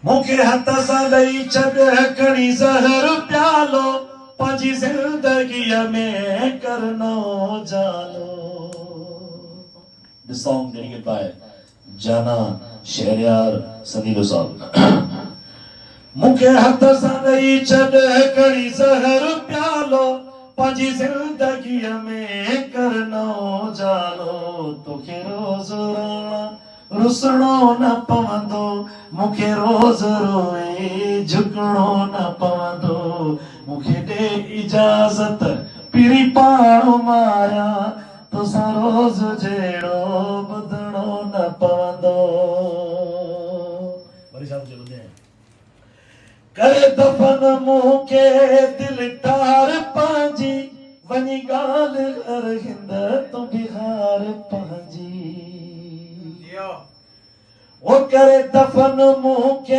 مون کي هٿ سان ڏئي ڇڏ کڻي زهر پيالو پنهنجي زندگيء ۾ ڪر نئون اجالو. This song dedicated by Janan Shehryar Sandilo صاحب. مون کي هٿ سان ڏئي ڇڏ کڻي زهر پيالو پنهنجي زندگيء ۾ ڪر نئون اجالو توکي روز روئڻا رسڻو نه پوندو مون کي روز روئي جهڪڻو نه پوندو مون کي ڏي اجازت پرين پاڻ ماريان توسان روز جهيڙو ٻڌڻو نه پوندو. وري صاحب چيو ٻڌين. ڪري دفن مون کي دل ٺار پنهنجي وڃي ڳالهه هر هنڌ تون بهار پنهنجي. او ڪري دفن مون کي.